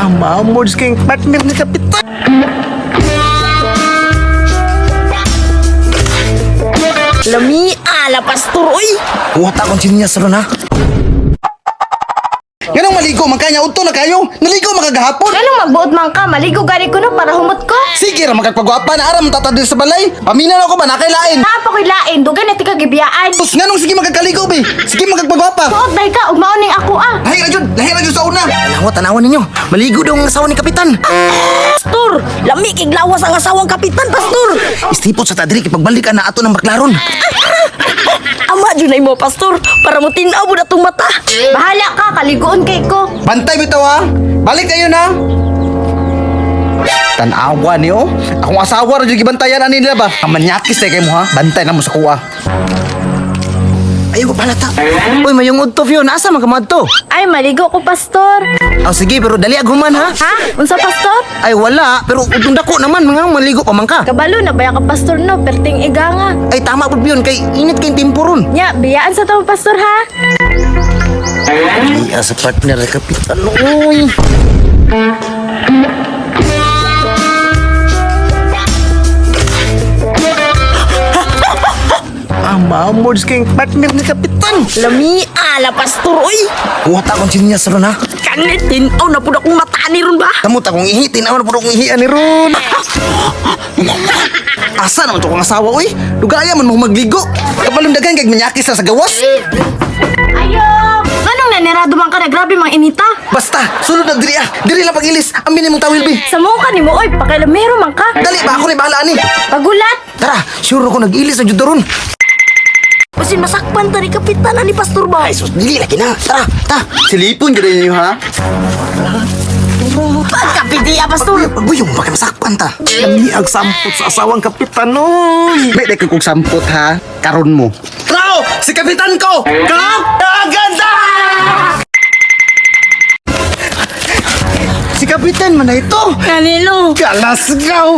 Mamords kayong partner ni Kapitan. Lami ala, pastor, oy. Kuha ta akong sinyas ron ha. Ganong maligo man kanya udto na kayo. Naligo man kagahapon. Ganong magbuot man ka, maligo gani ko no para humot ko. Sige ra magkagpagwapa na aram tatadil sa balay. Pamina na ako ba nakailain. Naa pa ko'y lain, dugay na tika gibiyaan. Tapos nganong sige magkakaligo be. Sige magkagpagwapa. Buot day ka, ug mao ning ako ah. Lahi ra jud, lahi ra jud sa una. Tanawa, tanawa ninyo. Maligo daw ang asawa ni Kapitan. Pastor, lami kay lawas ang asawang kapitan, pastor. Istipot sa tadri kay pagbalik na ato ng baklaron. Ama jud na imo, pastor, para mo tin-aw mo atong mata. Bahala ka, kaliguon kay ko. Bantay bitaw ha. Balik kayo na. Tanawa niyo. Akong asawa ra jud gibantayan ani nila ba. Ang manyakis tay kay mo ha. Bantay na mo sa kuha. Ayaw ko pala ta. Uy, mayong udto Fiona, asa man ka moadto? Ay, maligo ko, pastor. Oh, sige, pero dali aghuman ha. Ha? Unsa, pastor? Ay wala, pero udtong dako naman mga maligo pa man ka. Kabalo na baya ka, pastor, no? Perting iganga. Ay tama pud yun kay init kay timpo ron. Nya, biyaan sa tao, pastor, ha? Iya sa partner Kapitan. Uy. Mamords kayong partner ni Kapitan. Lami ala, pastor, oy. Kuha ta akong sinyas ron ha. Kani tin-aw na pud akong mata ni ron ba? Kamot akong ihi, tinaw na pud akong ihi ani ron. Asa naman to kong asawa uy? Dugaya man mo magligo. Kapalong dagan kay manyakis na sa gawas. Ayo! Anong nanirado man ka na grabe mang inita? Basta, sulod na diri ah. Diri lang pag-ilis. Ang minimong tawil bi. Sa mo ka nimo, oy, pakialamero man ka. Dali ba ako ni bahala ani. Pagulat! Tara, sure ako nag-ilis na jud ron. Basin masakpan ta ni kapitan ani pastor ba? Ay, sus, dili lagi na. Tara, ta. Silipon jud ninyo ha. Pagkapiti ah, pastor. Pagbuyong baka masakpan ta. Lami ang sampot sa asawang kapitan oy. May dai kong sampot ha. Karon mo. Trao, si kapitan ko. Kap, ang ganda! Si kapitan man na ito. Kanino? Kalasgaw.